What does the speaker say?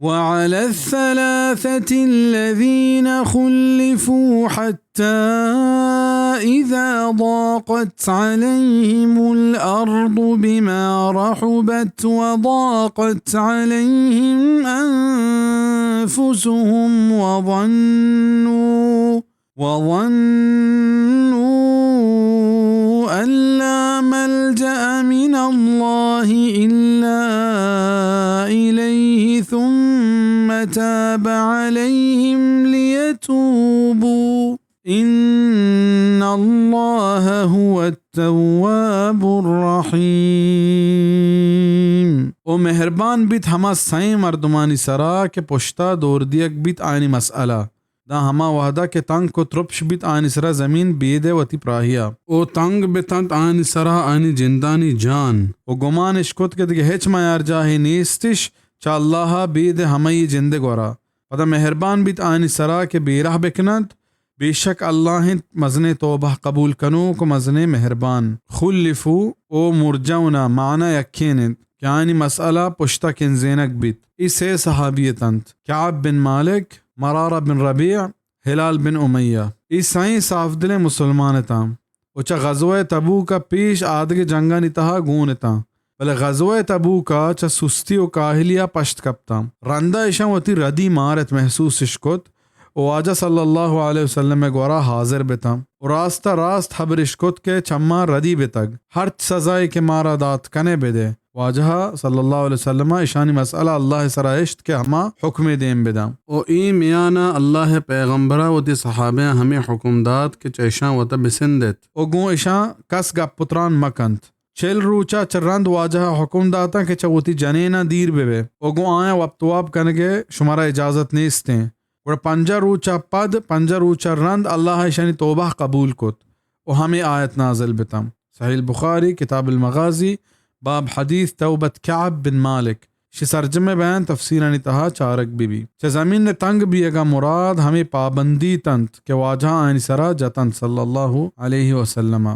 وعلى الثلاثة الذين خلفوا حتى إذا ضاقت عليهم الأرض بما رحبت وضاقت عليهم أنفسهم وظنوا وظنوا أن لا ملجأ من الله إلا إليه ثم تاب عليهم ليتوبوا إن الله هو التواب الرحيم۔ او مہربان بیت ہما سئیں مردمانی سرا کہ پشتا دور دیگ بیت آیانی مسئلہ۔ داں ہما وہدا کہ تنک و ترپش بیت آیانی سرا زمین بید وتی پراہیا۔ او تنگ بتنت آیانی سرا آیانی جندانی جان۔ او گمان اش کت کہ دگہ ہچ میار جاہے نیستش چہ اللہ بید ہمئی جندے گورا۔ پدا مہربان بیت آیانی سرا کہ بیرہ بکننت، بے شک اللہ انت مزنیں توبہ قبول کنوک و مزنیں مہربان۔ خلفو او مرجونا معنی یکین انت کہ آیانی مسئلہ پشتا کنزینگ بیت۔ ای سے صحابی اتنت، کعب بن مالک، مرارہ بن ربیع، ہلال بن امیہ۔ ای سئیں صاف دلیں مسلمان اتاں و چہ غزوہ تبوک ء پیش آدگہ جنگانی تہا گون اتاں، بلے غزوہ تبوک ء چہ سستی و کاہلی ء پشت کپتاں۔ رندا اشاں وتی ردی مارت محسوس اش کت و واجہ صلی اللہ علیہ وسلم ء گورا حاضر بتاں و راست ء راست حبر اش کت کہ چماں ردی بتگ، ہرچ سزائے کہ مارا دات کنے بدے۔ واجہ صلی اللہ علیہ وسلم ء اشانی مسئلہ اللہ ء سرا اشت کہ ہما حکمے دیم بداں۔ و اے میان ء اللہ ء پیغمبر ء وتی صحابیاں ہمے حکم دات کہ چہ اشاں وت ء بسندت و گوں اشاں کس گپ و تران مہ کنت۔ چل روچ ء چہ رند واجہ ء حکم داتاں کہ چہ وتی جنیناں دیر بہ بئے و گوں آیاں وپت واب کنگ ء شمارا اجازت نیستیں۔ گڑا پنجاہ روچ ء پد، پنجاہ روچ ء رند اللہ ء اشانی توبہ قبول کت و ہمے آیت نازل بتاں۔ صحیح البخاری، کتاب المغازی، باب حدیث توبت کعب بن مالک۔ شی سرجمیں بیان تفسیرانی تہا چارگ بہ بی۔ چہ زمین ء تنگ بیگ ء مراد ہمے پابندی تنت کہ واجہ آیانی سرا جتنت صلی اللہ علیہ وسلم۔